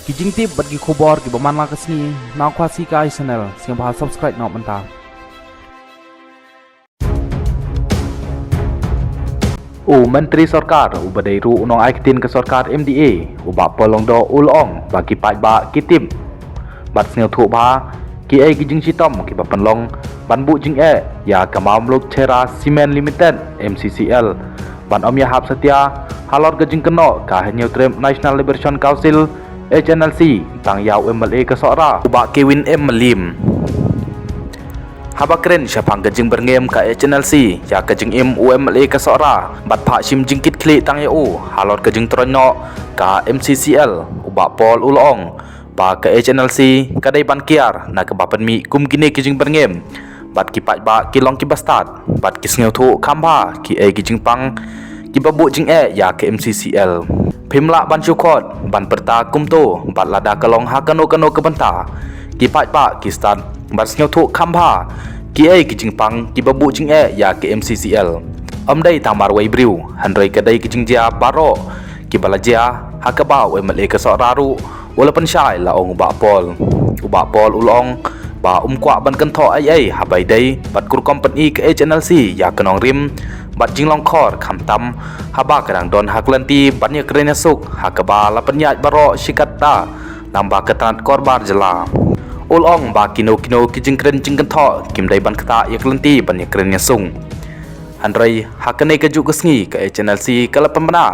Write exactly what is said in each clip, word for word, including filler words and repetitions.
Ki jingtip bad ki khubor kiba man la ka sngi na Khasi Kai Channel, sngewbha subscribe noh mynta. U Myntri Sorkar uba dei ruh u nongai ktien ka sorkar M D A, u Bah Paul Lyngdoh u la ong ba ki paidbah ki tip bad sngewthuh bha kiei ki jingshitom kiba pynlong ban buh jingeh ïa ka Mamluk Chhara Cement Limited, M C C L, ban ym ïahap satia halor ka jingkynnoh ka Hynñiewtrep National Liberation Council, H N L C, tang ïa u M L A ka Sohra, u Bah Kevin M Mylliem. Haba kren shaphang ka jingbyrngem ka H N L C ïa ka jingim u M L A ka Sohra bad phah shim jingkitkhlieh tang ïa u halor ka jingtroiñ noh ka M C C L, u Bah Paul u la ong ba ka H N L C ka dei ban kiar na kaba pynmih kum kine ki jingbyrngem bad ki paidbah ki long kiba stad bad ki sngewthuh kham bha kiei ki jingpang kiba buh jingeh ïa ka M C C L. Phim lah ban shu khot ban pyrta kumto bad lada ka long ha kano kano ka bynta, ki paidbah ki stad bad sngewthuh kham bha kiei ki jingpang kiba buh jingeh ïa ka M C C L. Ym dei tang marwei briew, hynrei ka dei ki jingjia baroh kiba la jia ha kaba u M L A ka Sohra ruh u la pynshai, la ong u Bah Paul. U Bah Paul u la ong ba um kwah ban kynthoh ei ei haba ïadei bad ka rukom pyni ka H N L C ïa ka nongrim bad jinglong khor, khamtam haba ka dang don ha ka lynti ban ïakren ïasuk ha kaba la pynïaid baroh shi katta lyngba ka tnat korbar jylla. U la ong ba kino kino ki jingkren jingkynthoh kim dei ban ktah ïa ka lynti ban ïakren ïasuk. Hynrei ha kane kajuh ka sngi ka H N L C ka la pynbna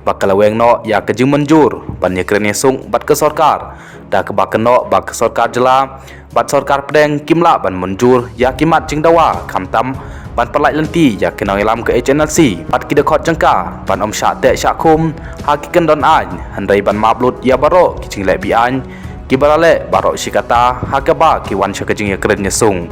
ba ka la weng noh ïa ka jingmynjur ban ïakren ïasuk bad ka sorkar, da kaba kynnoh ba ka sorkar jylla bad sorkar pdeng kim lah ban mynjur ïa ki mat jingdawa, khamtam ban pyllait lynti ïa ki nongïalam ka H N L C bad ki dkhot jong ka ban ym shah teh shah khum ha ki kyndon aiñ, hynrei ban map lut ïa baroh ki jingleh be-aiñ kiba la leh baroh shi katta ha kaba ki wan sha ka jingïakren ïasuk.